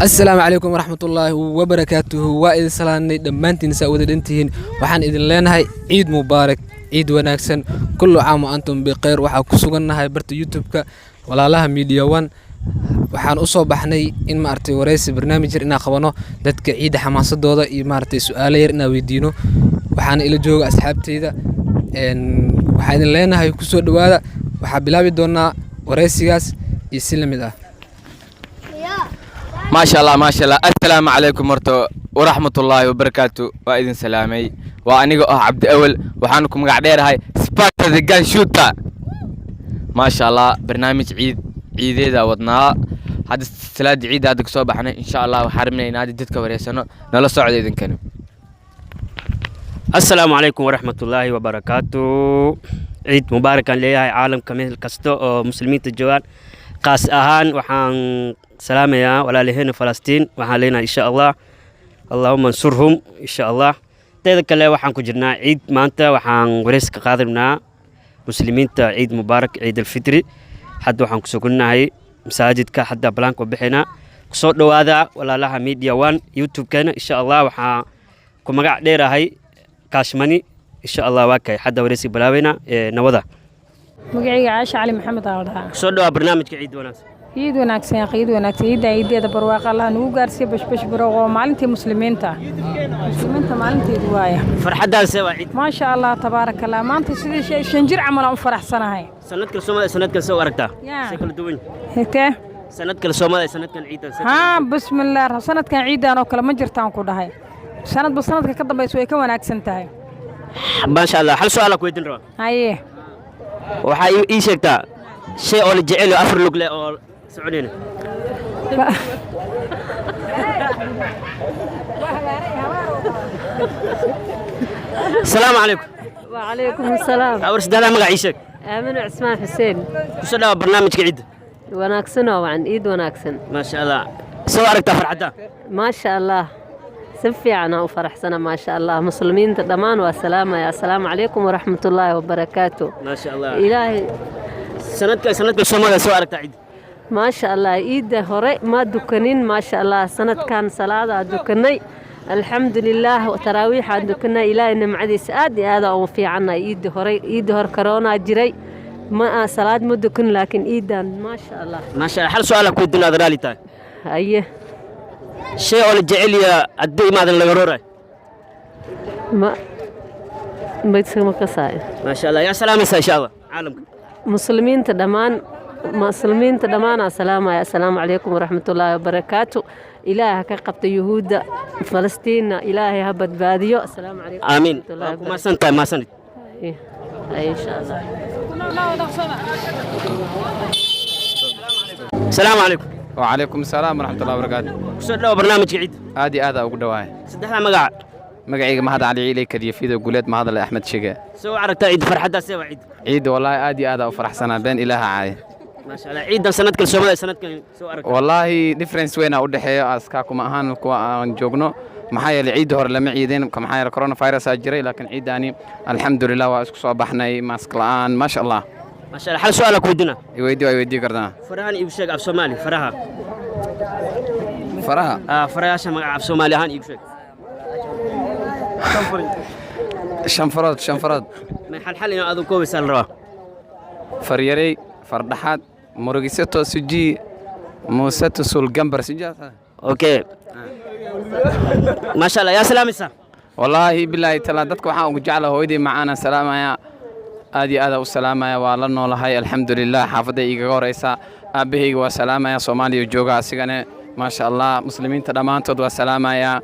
Asalaamu calaykum waraxmatullaahi wabarakaatuhu. Waa idin salaanay dhammaantiin, saa wada dhantihiin. Waxaan idin leenahay ciid mubaarak, ciid wanaagsan, kullu caam wa antum bikhayr. Waxaa ku sugannahay barta YouTube-ka Walaalaha Media One. Waxaan u soo baxnay in maaragtay wareysi, barnaamij yar inaan qabano, dadka ciidda xamaasadooda iyo maaragtay su'aalo yar inaan weydiino. Waxaana ila jooga asxaabteyda. Waxaan idin leenahay kusoo dhowaada. Waxaa bilaabi doonaa wareysigaas iyo si lamid ah. Maasha Allah, maasha Allah. Assalaamu calaykum horta waraxmatullaahi wabarakaatu. Waa idin salaamay. Waa aniga oo ah Cabdi Awel, waxaan ku magac dheerahay Sparta the Gun Shooter. Maasha Allah, barnaamij ciid ciideeda wadnaa. Hadda salaada ciidda hadda kasoo baxnay. Insha Allah waxaan rabnay in hadda dadka wareysano. Nala socda idinkani. Asalaamu calaykum waraxmatullaahi wabarakaatu. Ciid mubaarakaan leeyahay caalamka meel kasta oo muslimiinta joogaan. Qaas ahaan waxaan salaamayaa walaalaheena Falastiin. Waxaan leenahay, insha Allah, allahuma ansurhum, insha Allah. Teeda kale, waxaan ku jirnaa ciid. Maanta waxaan wareys ka qaadanaynaa muslimiinta. Ciid mubaarak, ciid alfitri. Hadda waxaan ku sugannahay masaajidka, hadda balaanka bixinaa. Kusoo dhowaada Walaalaha Media One YouTube-keena, insha Allah. Waxaa ku magac dheerahay Kaashmani, insha Allah. Waa kay hadda wareysi bilaabeyna ee nabada. Magacayga Caasha Cali Maxamed aa la dhahaa. Kusoo dhawaa barnaamijka. Ciid wanaagsan. Ciid wanaagsan yaa, ciid wanaagsan. Ciidda ciideeda barwaaqa Allah nagu gaarsiiyo, bashbash barooq oo maalintii muslimiinta, muslimiinta maalinteedu waaya. Farxaddaanse waa ciid? Maasha Allah, tabaaraka Allah. Maanta sidii 5 jir camal aan u faraxsanahay. Sanadkan soomada, sanadkan soo aragtaa? Yaa. See kala duwan? Hegtee? Sanad kale soomada, sanadkan ciidan see kala Haa, bismillaah. Sanadkan ciidan oo kale ma jirtaan ku dhahay. Sanadba sanadka ka dambaysa way ka wanaagsan tahay. duwan? Maasha Allah. Hal su'aal ku weydiin rabaa. Haye. Waxaa ii sheegtaa shay oo la jecel yaho, afar lug leh oo soconayna. Asalaamu calaykum. وعليكم السلام. Awar saddexdaa magac ii sheeg. آمنة عثمان حسين. Kusoo dhawaa barnaamijka ciidda. Wanaagsan oo wacan, ciid wanaagsan. Maasha Allah. Soo aragtaa farxadda? Maasha Allah, si fiican aan u faraxsana, maasha Allah. Muslimiinta dhammaan waa salaamaya. Assalaamu calaykum waraxmatullaahi wabarakaatu. Maasha Allah. Ilaahay. Sanadkan soomada soo aragtaa ciidda? Maasha Allah, ciidda hore ma dukanin, maasha Allah. Sanadkan salaadaa dukanay, alxamdulilaah. Taraawiixaan dukanay. Ilaahay nimcadiisa aad iyo aad ugu fiicannahay. Ciidda hore koronaa jiray, ma salaad ma dukan, laakiin ciidan maasha Allah. Maasha Allah. Hal su'aal ku weydiin, aad raali tahay? Haye. Shay oo la jecel yahay haddii imaadan laga rooray. Ma kasaayo. Maasha Allah. Yaa salaamaysaa, insha Allah, caalamka? Muslimiinta dhammaan, muslimiinta dhammaan salaamaya. Assalaamu calaykum waraxmatullaahi wabarakaatu. Ilaahay ha ka qabta yuhuudda, Falastiinna Ilaahay ha badbaadiyo. Assalaamu calaykum Aamiin. waraxmatullaahi. Waa ku mahadsan tahay, mahadsanid. Wabarakaatu. Ay, insha Allah. Asalaamu calaykum. وعليكم السلام ورحمة الله وبركاته. Kusoo dhawa barnaamijka ciidda. Aad iyo aad aa ugu dhawahay. Saddexdaa magaca. Magacayga Mahad Cali Ciiley Kadiyafido Guuleed Mahadale Axmed Shige. Soo aragtaa ciidda, farxaddaasee waa ciidda? Ciidda wallaahi aad iyo aad aa u faraxsanaa, been Ilaaha caay. Maasha Allah. Ciidan sanadkan soomada, sanadkan soo aragtaa? Wallaahi difference weyn aa u dhexeeyo askaa kuma ahaan kuwa aan joogno, maxaa yeelay ciidda hore lama ciidin, maxaa yeelay coronavirus aa jiray, laakiin ciiddaani alxamdulilah waa isku soo baxnay mask la'aan, maasha Allah. Maasha Allah. Hal su'aal ku weydiina. Iweydii, waa iweydii kartaa. Farahan iigu sheeg af Soomaali, faraha. Faraha? Ah, farayaasha magaca af Soomaali ahaan iigu sheeg. Shan farood, shan farood. Ma xal xal inaa adu koobaysaa la rabaa. Faryarey, fardhaxaad, murugisato, sujii, muusato, sulgambar, sujiyaas. Okay, maasha Allah. Yaa salaamaysaa? Wallaahi bilaahi talaa, dadka waxaan ugu jeclaa hooyadii macaanaan salaamaya, aad iyo aad u salaamaya. Waa la noolahay, alxamdulilah. Xaafadday igaga horeysa. Aabbahayga waa salaamaya, Soomaaliya jooga asigane, maasha Allah. Muslimiinta dhammaantood waa salaamaya.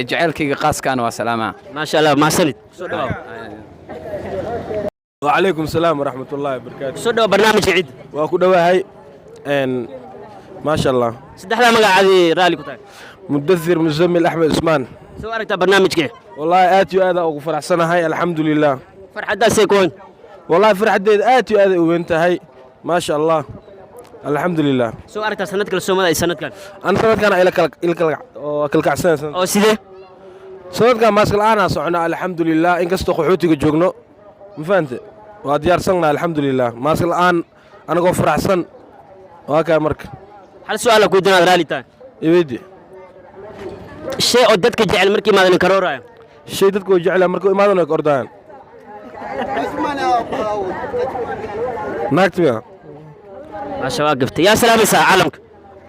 Jaceylkayga qaaskaana waa salaamaya. Maasha Allah, mahadsanid. Soo dhawaw. وعليكم السلام ورحمة الله وبركاته. Soo dhawaw barnaamijka ciidda. Waa ku dhowahay, maasha Allah. Saddexdaa magacaadii raalli ku tahay? Mudathir Muzammil Axmed Cusmaan. Soo aragtaa barnaamijkii? Wallaahi aad iyo aad aan ugu faraxsanahay, alxamdulilah. Farxaddaasay ku weyn? Wallaahi farxaddeeda aad iyo aad ay u weyn tahay, maasha Allah, alxamdulilah. Soo aragtaa sanad kale soomada ay sanadkan? An sanadkan ila kala ila kala oo kalkacsanaysan. Oo sidee? Sanadkan mask la'aanaa socnaa, alxamdulilah. Inkastoo qaxootiga joogno, ma fahante, waa diyaarsannaha, alxamdulilah. Mask la'aan anagoo faraxsan waa kaa marka. Hal su'aala ku weydiin, aad raalli tahay? Iweydi. Shay oo dadka jecel markii imaadan karooraya. Shay dadku way jeclaan, markuu imaadan way ka ordayaan. Naagta miya? Maasha, waa gaftay. Yaa salaamaysaa caalamka?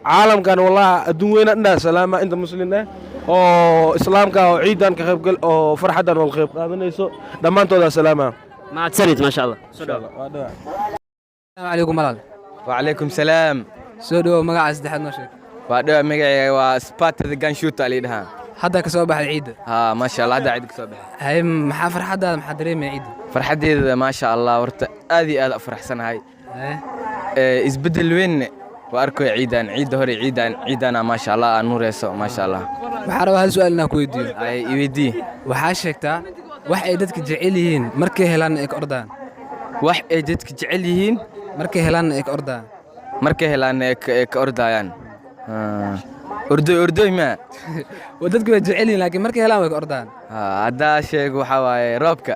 Caalamkan wallahi adduun weyna dhanaa salaama, inta muslin eh oo islaamka oo ciidan ka qaybgal oo farxaddan wal qayb qaadanayso, dhammaantoodaa salaama. Mahadsanid, maasha Allah, soo dhawo. Asalaamu calaykum, walaal. وعليكم سلام. Soo dhawow, magaca saddexaad noo sheeg. Waa dhawa, magacayga waa Sparta the Gun Shooter la yidhahaa. Hadda ka soo baxday ciidda? Haa, maasha Allah, hadda ciid ka soo baxay. Haye, maxaa farxaddaada, maxaa dareemaya ciidda? Farxaddeeda maasha Allah, horta aad iyo aad u faraxsanahay. Haye. Isbeddel weyn waa arkoy ciidan, ciidda hore ciidan ciidana maasha Allah aan nuureyso, maasha Allah. Waxaa rabaa hal su'aal inaan ku weydiiyo. Ay, i weydii. Waxaa sheegtaa wax ay dadka jecel yihiin, markay helaanna ay ka ordayaan. Wax ay dadka jecel yihiin markay helaanna ay ka ordayaan. Markay helaan ay ka ordayaan. Ordoy ordoy ma Waa dadku way jecel yihiin, laakiin markay helaan way ka ordayaan. Haddaa sheego, waxaa waaye roobka.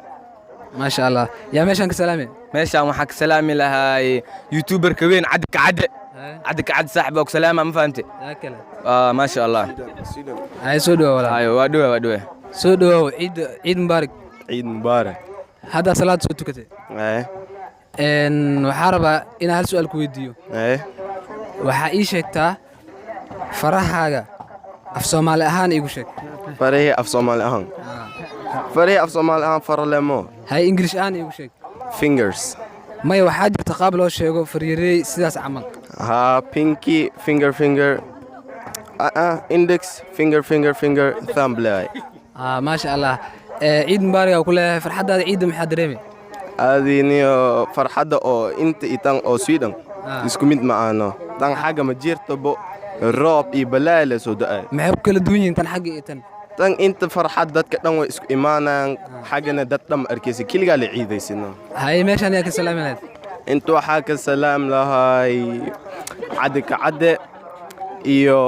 Maasha Allah. Yaa meeshaan ka salaamay? Meeshaan waxaa ka salaami lahaay youtuberka weyn Caddi Kacadde, Caddi Kacadde, saaxib, waa ku salaama, ma fahamte? Yaa kale? Maasha Allah. Haye, soo dhawow, walaal. Ayo, waa dhawa, waa dhawa. Soo dhawow, ciid ciid mubaarak. Ciid mubaarak. Haddaa salaad soo tukatay? Ee. Waxaa rabaa inaan hal su'aal ku weydiiyo. Ee. Waxaa ii sheegtaa farahaaga af Soomaali ahaan iigu sheeg. Farihii af Soomaali ahaan, farihii af Soomaali ahaan faralemo. Haye, English ahaan iigu sheeg. Fingers. Maya, waxaa jirta qaab loo sheego faryareey sidaas camal. Ha, pinky finger, finger, index finger, finger, finger, thumb leeyahay. Maasha Allah. Ciid mubaarak aa ku leeyahay. Farxaddaada ciidda maxaa dareemay? Aadiniyo farxadda oo inta iyo tan oo Sweden isku mid ma ahno. Tan xagga ma jirtabo, roob iyo balaaya la soo da'ay. Maxay ku kala duwan yihiin tan xagga iyo tan? Tan inta farxad, dadka dhan way isku imaanayaan. Xaggana dad dhan ma arkaysa, keligaa la ciidaysino. Haye, meeshaan yaa ka salaami lahayd? Inta waxaa ka salaam lahay Cadde Kacadde iyo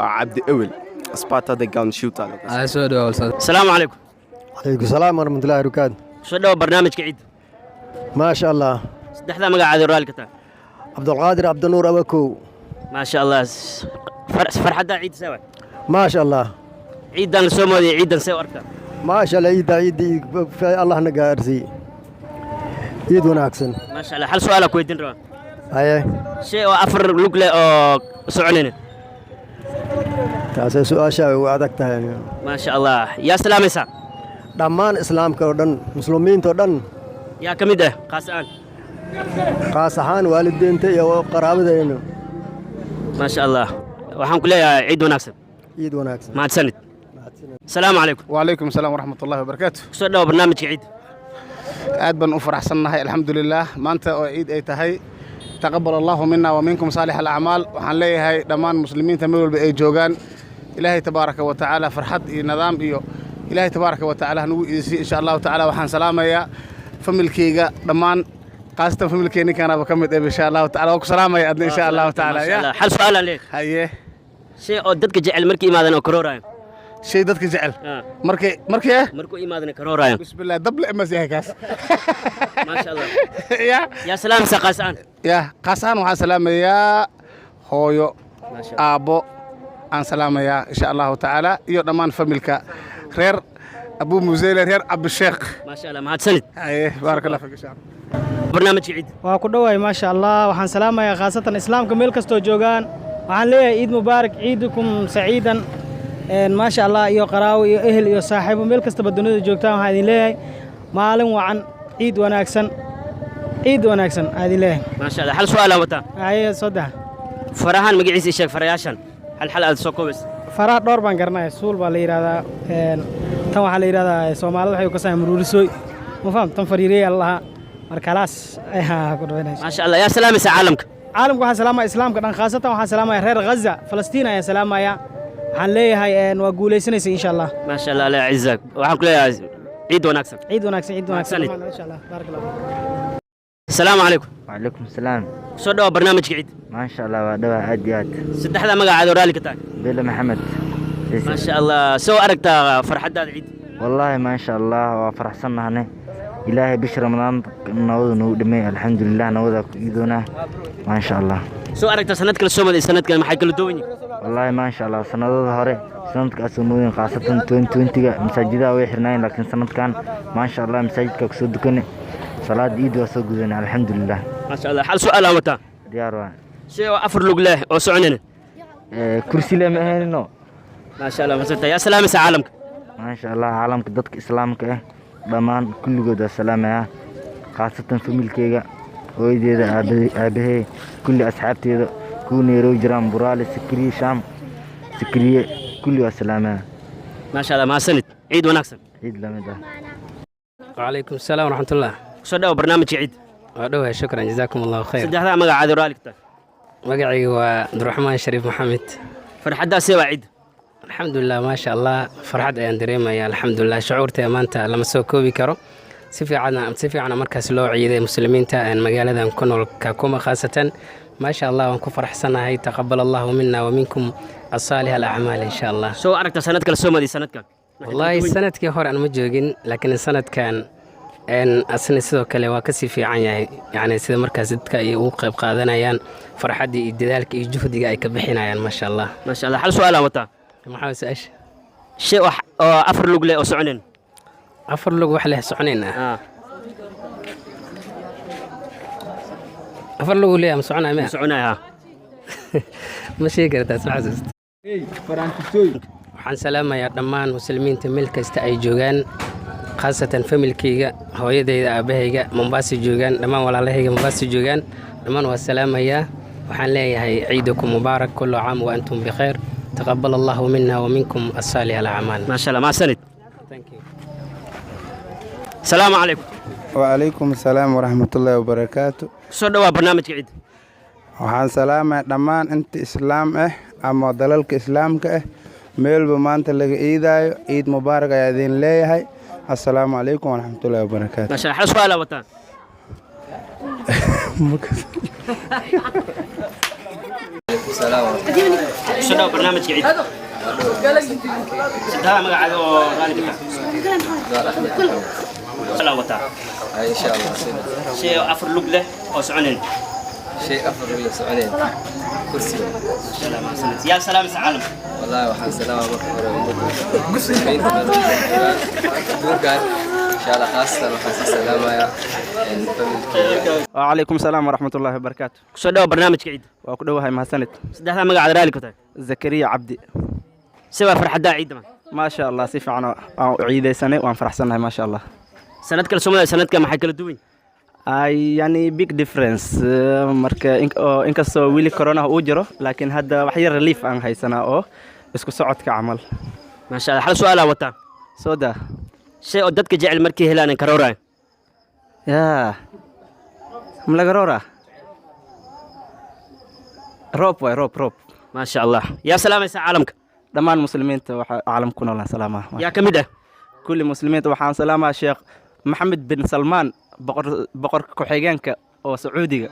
Cabdi Ewel, Sparta the Gun Shooter. Haye, soo dhawow. Asalaamu calaykum. Calaykum salaam waraxmatullahi wabarakaatu. Soo dhawo barnaamijka ciidda. Maasha Allah. Saddexdaa magacaada raali ka tahay. Cabdulqaadir Cabdinuur Abakow. Maasha Allah. Farxaddaa ciidda see waay? Maasha Allah. Ciiddan la soo moodaya, ciiddan see u arkaa? Maasha Allah, ciidda ciidda Allah na gaarsiiy, ciid wanaagsan. Maasha Allah. Hal su'aalaa ku weydiin rabaa. Haye. Shay oo afar lug leh oo soconayna. Taasay su-aashaa way ugu adag tahay. Maasha Allah. Yaa salaamaysaa? Dhammaan islaamka oo dhan, muslimiinta oo dhan. Yaa ka mid ah qaas ahaan? Qaas ahaan waalidiinta iyo qaraabadayna. Maasha Allah, waxaan ku leeyahay ciid wanaagsan. Ciid wanaagsan. Mahadsanid. Asalaamu calaykum. وعليكم السلام ورحمة الله وبركاته. Kusoo dhawo barnaamijka ciidda. Aad baan u faraxsannahay, alxamdulilaah, maanta oo ciid ay tahay. Taqabal allahu mina wa minkum saalix alacmaal. Waxaan leeyahay dhammaan muslimiinta meel walba ay joogaan, Ilaahay tabaaraka wa tacaala farxad iyo nidaam iyo Ilaahay tabaaraka wa tacaala hanugu iisiyo, insha Allahu tacaala. Waxaan salaamayaa familkeyga dhammaan, khaasatan familkey ninkaanaba ka mid eh, insha Allahu tacaala. Waan ku salaamaya adna, insha Allahu tacaala. Maasha Allah. Hal su'aal aan leeyahay. Haye. Shay oo dadka jecel markii imaadaan oo karoorayan. Shay dadka jecel markay markuu imaadana karoorayan. Bismillah, dable mas yahay kaas. Maasha Allah. Ya. Yaa salaamaysaa qaas ahaan? Ya, qaas ahaan waxaan salaamayaa hooyo, aabbo aan salaamayaa, insha Allahu tacaala, iyo dhammaan familka reer Abuu Museyle, reer Abisheekh. Maasha Allah, mahadsanid. Haye, baaraka Allah fik, insha Allah. Barnaamijka ciidda. Waa ku dhowahay, maasha Allah. Waxaan salaamayaa khaasatan islaamka meel kastoo joogaan. Waxaan leeyahay ciid mubaarak, ciidukum saciidan. Maasha Allah, iyo qaraawo iyo ehel iyo saaxiibo meel kastaba dunida joogtaan, waxaan idin leeyahay maalin wacan, ciid wanaagsan, ciid wanaagsan aan idin leeyahay. Maasha Allah. Hal su'aal aan wataa. Haye, saddex. Farahan magaciisa ii sheeg, farayaashan hal hal aad soo koobaysa. Faraha dhowr baan garanaya. Suul baa la yidhahdaa. Tan waxaa la yidhahdaa, Soomaalida waxay u kasahay muruurisooy, ma faham? Tan fariireeya la lahaa. Marka khalaas ayaa ku dhawaynaysa. Maasha Allah. Yaa salaamaysa caalamka? Caalamka waxaan salaamaya islaamka dhan, khaasatan waxaan salaamaya reer Ghaza, Falastiin ayaan salaamaya. Waxaan leeyahay waa guulaysanaysa, insha Allah. Maasha Allah, Allah yacizak. Waxaan ku leeyahay ciid wanaagsan. Ciid wanaagsan, ciid wanaagsan. Mahadsanid. Insha Allah, baarak Allah. Asalaamu calaykum. وعليكم السلام. Soo dhawa barnaamijka ciid. ما شاء الله، waa dhawaa aad iyo aad. Saddexda magacaada oo raalli ka tahay. Bele Maxamed. Maasha Allah. Soo aragtaa farxaddaada ciid? والله ما شاء الله، waa faraxsannahay. Ilaahay bisha Ramadaan nabadu nagu dhamay, alxamdulilah, nabada ku iidoonaa, ما شاء الله. Soo aragtaa sanad kala soo maday, sanadkan maxay kala duwan yihiin? والله ما شاء الله, sanadada hore Sanadkaas oo moodin, khaasatan 2020-ga masaajidaha way xirnaayeen, laakiin sanadkan maasha Allah masaajidka kusoo dukanay, salaada ciid waa soo gudanay, alxamdulilah. Maasha Allah. Hal su'aal aan wataa. Diyaar waa. Shay oo afar lug leh oo soconayna. Kursi leh ma ahaynino. Maasha Allah, masanta. Yaa salaamaysa caalamka? Maasha Allah, caalamka dadka islaamka ah dhammaan kulligood waa salaamaya, khaasatan familkeyga, hooyadeeda, aabahey, kulli asxaabteeda kuwa Nairobi jiraan, Buraale, Sikriye, Shaam, Sikriye, kulli waa salaamaya. Maasha Allah, mahadsanid. Ciid wanaagsan. Ciid lamid ah. وعليكم السلام ورحمة الله. Kusoo dhawo barnaamijka ciid. Waa dhowahay, shukran, jazaakum Allahu khayr. Saddexdaa magacaada raali ka tahay. Magacaygu waa Cabdiraxmaan Shariif Maxamed. Farxaddaasee waa ciid? Alxamdulilah, maasha Allah, farxad ayaan dareemaya, alxamdulilah. Shucuurta maanta lama soo koobi karo. Si fiican markaas loo ciiday muslimiinta magaaladan ku nool Kakuma khaasatan. Maasha Allah, waan ku faraxsanahay. Taqabal Allahu mina wa minkum asaalih alacmaal, insha Allah. Soo aragta sanad kale soo madi sanadkan? Wallaahi sanadkii hore aan ma joogin, laakiin sanadkan asna sidoo kale waa kasii fiican yahay, yani sida markaas dadka ay ugu qayb qaadanayaan farxaddii iyo dadaalka iyo juhdiga ay ka bixinayaan, maasha Allah. Maasha Allah. Hal su'aal aan wataa. Maxaa su-aasha? Shay wax oo afar lug leh oo soconayn. Afar lug wax leh soconayn ah? Afar lug leeyahay ma soconaya miya? Soconaya. Ma sheegi kartaa? Soo xasuusta. Waxaan salaamayaa dhammaan muslimiinta meel kasta ay joogaan, khaasatan familkayga, hooyadayda, aabahayga Mombasa joogaan, dhammaan walaalahayga Mombasa joogaan, dhammaan waa salaamayaa. Waxaan leeyahay ciidakum mubaarak, kullu caam wa antum bikhayr, taqabal Allahu mina wa minkum asaalih alacmaal. Maasha Allah, mahadsanid. Asalaamu calaykum. Wacalaykum asalaam waraxmatullaahi wabarakaatu. Kusoo dhawaa barnaamijka ciid. Waxaan salaamaya dhammaan inta islaam ah ama dalalka islaamka ah meelba maanta laga iidaayo. Ciid mubaarak ayaa idin leeyahay. Assalaamu calaykum waraxmatullaahi wabarakaatu. Maasha Allah. Hal su'aal aan wataa. Kusoo dhawa barnaamijka ciid. Saddexdaa magacaada oo raali ka tahay. Su'aal aan wataa. Insha Allah. Shay oo afar lug leh oo soconayn. Shay afar lug leh soconayn, kursi. Maasha Allah, mahadsanid. Yaa salaamaysa caalamka? Wallahi waxaan salaama marka hore ummadda muslimiinta adduunkan, insha Allah. Khaasatan waxaan sii salaamayaa familkeyga. Wacalaykum salaam waraxmatullaahi wabarakaatu. Kusoo dhawa barnaamijka ciid. Waa ku dhowahay, mahadsanid. Saddexdaa magacaada raali ka tahay. Zakariya Cabdi. Si waa farxaddaa ciidda? Maasha Allah, si fiican aan u ciidaysanay, waan faraxsannahay, maasha Allah. Sanad kale soomaalida sanadkan maxay kala duwan? Ay, yani big difference. Marka inkastoo weli corona uu jiro, laakiin hadda wax yar relief aan haysanaa oo isku socodka camal. Maasha Allah. Hal su'aal aan wataa. Soo daa. Shay oo dadka jecel markay helaan karooraya. Yaa malagaroora, roob waay, roob, roob. Maasha Allah. Yaa salaamaysa caalamka? Dhammaan muslimiinta waxa caalamka ku noolaan salaamaha. Yaa ka mid ah? Kulli muslimiinta. Waxaan salaamaa Sheekh Maxamed bin Salmaan, boqor, boqorka ku-xigeenka oo Sacuudiga.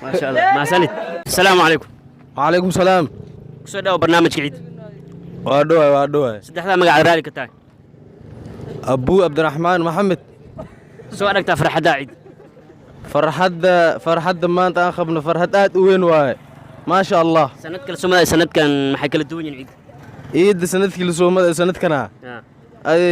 Maasha Allah, mahadsanid. Asalaamu calaykum. Wacalaykum salaam. Kusoo dhawo barnaamijka ciid. Waa dhowahay, waa dhowahay. Saddexdaa magacaad raali ka tahay. Abuu Cabdiraxmaan Maxamed. Soo aragtaa farxaddaa ciid? Farxadda, farxadda maanta aan qabno farxad aad u weyn waaye, maasha Allah. Sanad kale soomada sanadkan maxay kala duwan yihiin ciid? Ciidda sanadkii la soomada sanadkana ay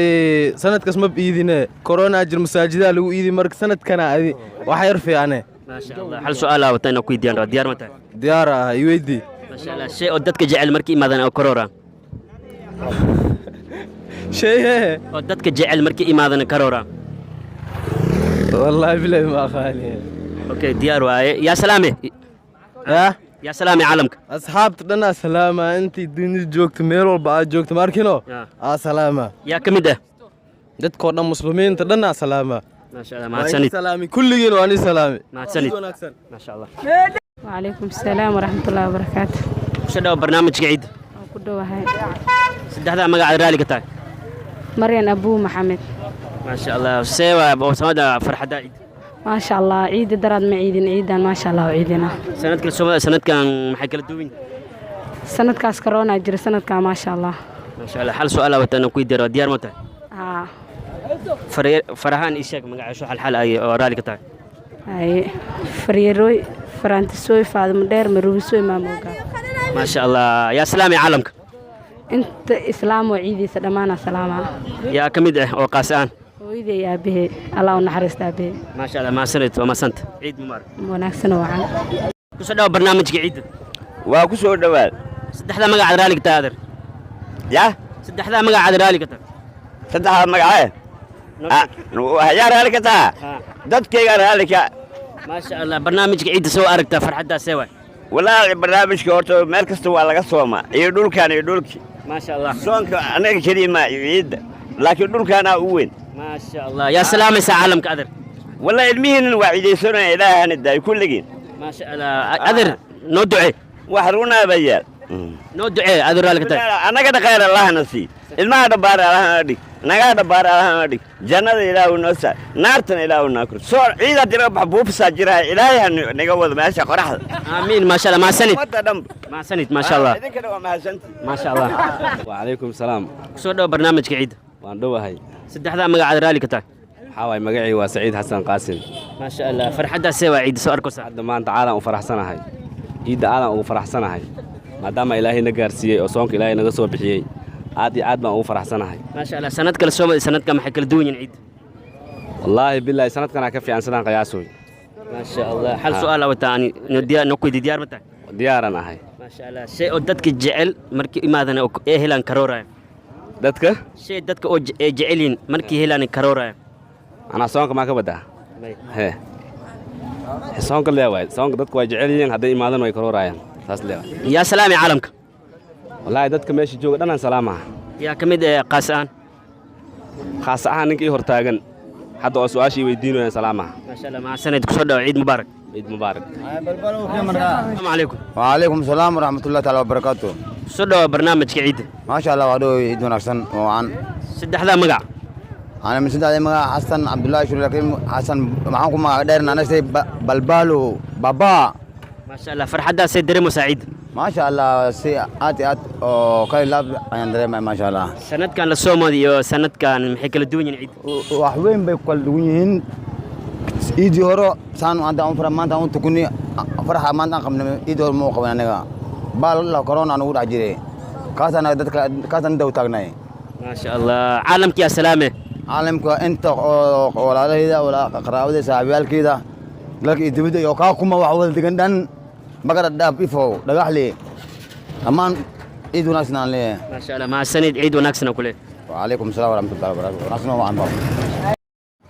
sanadkaas mab iidine, corona jir, masaajidaa lagu iidi. Marka sanadkana adi wax yar fiicane. Maasha Allah. Hal su'aal aa wataa inaan ku weydiiyaan rabaa. Diyaar ma tahay? Diyaar ah, i weydii. Maasha Allah. Shay oo dadka jecel markay imaadaan oo karoora. Shay oo dadka jecel markay imaadaan karoora. Wallaahi bilahi ma aqaani. Okay, diyaar waaye. Yaa salaame? Yaa? Yaa salaame caalamka? Asxaabta dhan aa salaama, intii dunida joogto, meel walba aad joogto, ma arkino, aa salaama. Yaa ka mid ah? Dadkoo dhan, muslimiinta dhan aa salaama. Maasha Allah, Waa mahadsanid. idin salaami kulligiin, waan idin salaami. Mahadsanid. Ciid wanaagsan. Maasha Allah. وعليكم السلام ورحمة الله وبركاته. Kusoo dhawo barnaamijka ciid. Ku dhowahay. Saddexdaa magacaad raali ka tahay. Maryan Abuu Maxamed. Maasha Allah. See waa oo samada farxaddaa ciid? Maasha Allah, ciida daraad ma ciidin, ciidan maasha Allah ciidina. Sanad kale soomada sanadkan maxay kala duwan yihiin? Sanadkaas corona jira, sanadkaa maasha Allah. Maasha Allah. Hal su'aal aa wataa inaan ku weydiiyo rabaa. Diyaar ma tahay? Haa. Farahaan ii sheeg magacaasho xal xal ay oo raali ka tahay. Ay Faryaroy, Farantisoy, Faadimo Dheer, Marubisoy, Maamooga. Maasha Allah. Yaa salaamay caalamka? Inta islaam oo ciidiisa dhammaana salaamaa. Yaa ka mid ah oo qaas ahaan? Hooyaday, aabahey, Allah u naxariista aabahey. Maasha Allah, mahadsanid, waa mahadsanta. Ciid mubaarak. Wanaagsan oo wacan. Kusoo dhawa barnaamijka ciidda. Waa ku soo dhowaad. Saddexda magacaad raali ka tahay, adeer? Ya. Saddexda magacaad raali ka tahay. Saddexda magacee yaa raali ka taha? Dadkayga raali ka. Maasha Allah, barnaamijka ciidda soo aragtaa, farxaddaasee waay? Walaahi barnaamijka horta meel kasta waa laga soomaa, iyo dhulkan iyo dhulki. Maasha Allah. Soonka anaga keliya maa iyo ciidda, laakiin dhulkaanaa u weyn. Maasha Allah, yaa salaamaysaa caalamka, adeer? Wallahi ilmihiinan waa ciidaysanaya, ilaahana daayo kulligiin. Maasha Allah, adeer, noo ducee. Wax runaaba yaal. Noo ducee, adeer, raali ka tahay. Annaga khayr allahna sii, ilmaha dhabbaar allahna dhig, nagaa dhabbaar allahna dhig, jannada ilaahu noo saa, naartana ilaahu naa kur soo. Ciida dira bax buufisaa jiraa, ilaahay ha naga wado meesha qoraxda. Aamiin, maasha Allah, mahadsanid. Ummadda dhan. Mahadsanid, maasha Allah. Idinkana waa mahadsantihi. Maasha Allah. Wacalaykum salaam. Kusoo dhawa barnaamijka ciidda. Waan dhowahay. Saddexdaa magacaad raali ka tahay. Waxaa waaye magacii waa Saciid Xasan Qaasim. Maasha Allah, farxaddaasee waa ciidda soo arkaysa? Hadda maanta aadan u faraxsanahay, ciidda aadan ugu faraxsanahay, maadaama Ilaahay na gaarsiiyey oo soonka Ilaahay naga soo bixiyey. Aad iyo aad baan ugu faraxsanahay. Maasha Allah, sanad kale soo sanadka maxay kala duwan yihiin ciidda? Wallaahi bilaahi sanadkanaa ka fiican sidaan qiyaasoy. Maasha Allah, hal su'aal wataa ani no ku diyaar ma tahay? Diyaaran ahay. Maasha Allah, shay oo dadka jecel markii imaadana oo ee helaan karooraya. Dadka? Shay dadka oo ee jecel yihiin markii helaan karooraya. Anaa soonka maa ka badaa he soonka lee waay. Soonka dadka way jecel yihiin, hadday imaadana way karoorayaan, saas lee waay. Yaa salaami caalamka? Wallaahi dadka meesha jooga dhanaan salaamaha. Yaa ka mid ah qaas ahaan? Khaas ahaan ninka ii hortaagan hadda oo su-aashii weydiinayaan salaamaha. Maasha Allah, mahadsanid, kusoo dhawa, ciid mubaarak. Ciid mubaarak. Asalaamu calaykum. وعليكم السلام ورحمة الله تعالى وبركاته. Soo dhawa barnaamijka ciidda. ما شاء الله، وادو عيد wanaagsan oo aan. Saddexdaa magac. Ana min saddexda magac Xasan Cabdullaahi Shuri Xasan, maxaan ku magac dheer anasay Balbaalo Baba. Maasha Allah, farxaddaasay dareemaysaa ciidda? ما شاء الله, si aad iyo aad oo kale laab ayaan dareemaya, ما شاء الله. Sanadkan la soo mooday iyo sanadkan maxay kala duwan yihiin ciidda? Wax weyn bay ku kala duwan yihiin. Ciidii hore saan hadda aan fara maanta aan tukuni, farxa maanta aan qabnay ciidii hore ma u qaban anaga. Baal la corona nagu dhex jiray. Kaasaan dadka kaasaan daw taagnay. Maasha Allah, caalamka yaa salaame? Caalamka inta oo walaalahayda, qaraabadayda, saaxiibyaalkayda, dalka iyo dibadda iyo kaa kuma wax wada degan dhan, magara dhaaf ifo dhagaxli, dhammaan ciid wanaagsan aan leeyahay. Maasha Allah, mahadsanid, ciid wanaagsan aan ku leeyahay. وعليكم السلام ورحمة الله وبركاته، wanaagsan oo wacan baba.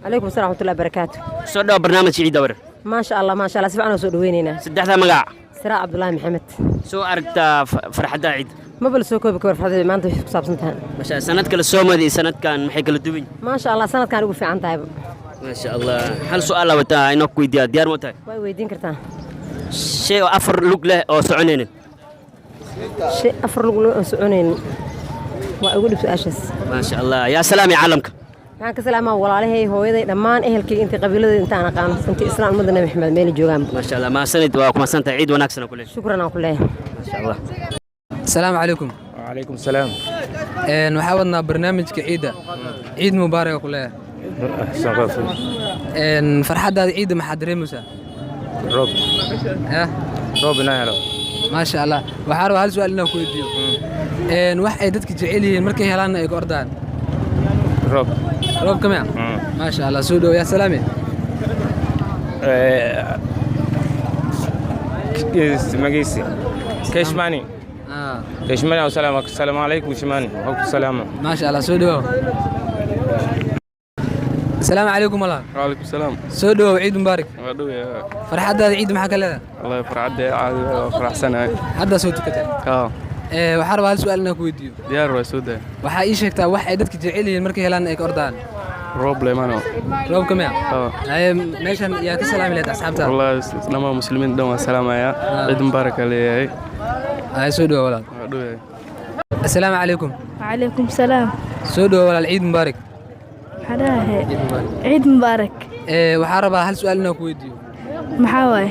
Calaykum salam waraxmatullahi barakaatu. Soo dhawa barnaamijka ciidda war. Maasha Allah, maasha Allah, si fiican oo soo dhaweynaynaa. Saddexda magac. Siraa Cabdullaahi Maxamed. Soo aragtaa farxadda ciidda? Maba la soo koobi karo farxadda maanta waxay ku saabsan tahay. Maasha Allah, sanad kale soo mooday sanadkan maxay kala duwan yihiin? Maasha Allah, sanadkan ugu fiican tahay. Maasha Allah, hal su'aal aa wataa inoo ku weydiiyaa, diyaar ma tahay? Way weydiin kartaa. Shay oo afar lug leh oo soconaynin. Shay afar lug loo aan soconaynin, waa igu dhib su-aashaas. Maasha Allah, yaa salaami caalamka? Waxaan ka salaamaa walaalahay, hooyaday, dhammaan ehelkayga, intii qabiiladayda, intaan aqaano, intii islaam, ummadda Nabi Maxamed meela joogaan. Maasha Allah, mahadsanid, waa ku mahadsantahay, ciid wanaagsan aan ku leeyahay. Shukran aan ku leeyahay. Maasha Allah. Asalaamu calaykum. وعليكم السلام. Waxaa wadnaa barnaamijka ciidda, ciid mubaaraka ku leeyahay. Farxaddaada ciidda maxaa dareemaysaa? Roob. Eh? Roob inaa helo. Maasha Allah, waxaa rabaa hal su'aal inaan ku weydiiyo. Wax ay dadka jecel yihiin markay helaanna ay ka ordaan. Roob. Roobka miya? Maasha Allah, soo dhow, yaa salaame? Magiisi keshmani. Keshmani, asalaam asalaamu calaykum keshmani, waxaa ku salaama. Maasha Allah, soo dhowow. Asalaamu calaykum walaal. وعليكم السلام. Soo dhowow, ciid mubaarak. Waa dhow yaa. Farxaddaada ciidda maxaa ka leedahay? Wallahi farxadda caadi waa, faraxsanahay. Haddaa soo tukatay? Haa. Waxaa rabaa hal su'aal inaan ku weydiiyo. Diyaar waa, soo daa. Waxaa ii sheegtaa wax ay dadka jecel yihiin markay helaan ay ka ordaan. Roob leemano. Roobka miya? Haa. Haye, meeshan yaa ka salaami lahayd asxaabtaada? Wallahi dhammaan muslimiin dhan waan salaamayaa. Ciid mubaarak aa leeyahay. Haye, soo dhowow walaal. Waa dhow yahay. Asalaamu calaykum. وعليكم السلام. Soo dhowow walaal, ciid mubaarak. Maxaa? Ciid mubaarak. Ciid mubaarak. Waxaa rabaa hal su'aal inaan ku weydiiyo. Maxaa waaye?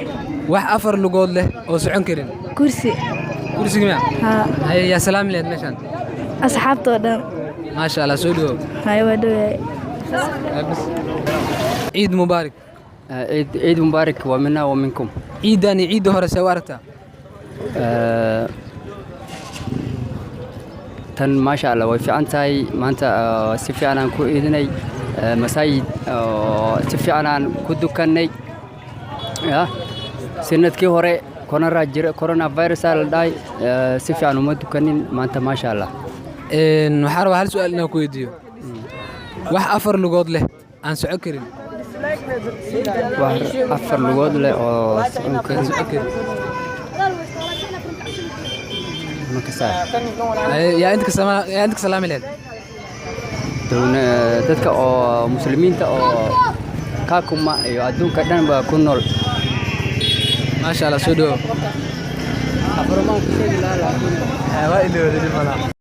Wax afar lugood leh oo socon karin. Kursi. Kursiga miya? Haa. Haye, yaa salaami lahayd meeshan? Asxaabtoo dhan. Maasha Allah, soo dhowow. Haye, waa dhowahay. Ciid mubaarak. Ciid ciid mubaarak wa minna wa minkum. Ciiddani ciidda hore see u aragtaa? Tan maasha Allah way fiican tahay maanta, si fiican aan ku iidinay masaajid oo si fiican aan ku dukannay. Ya sanadkii hore corona jira, coronavirus aa la dhahay, si fiican uma dukanin. Maanta maasha Allah. Waxaan rabaa hal su-aal inaan ku weydiiyo. Wax afar lugood leh aan soco karin? Wax afar lugood leh oo socon karin? Socon karin. Ma kasaay. Yaa inta ka salaami lahayd? Dadka oo muslimiinta oo Kakuma iyo adduunka dhan baa ku nool. Maasha Allah, soo dhawo. Waa ilowday, dhib malaha.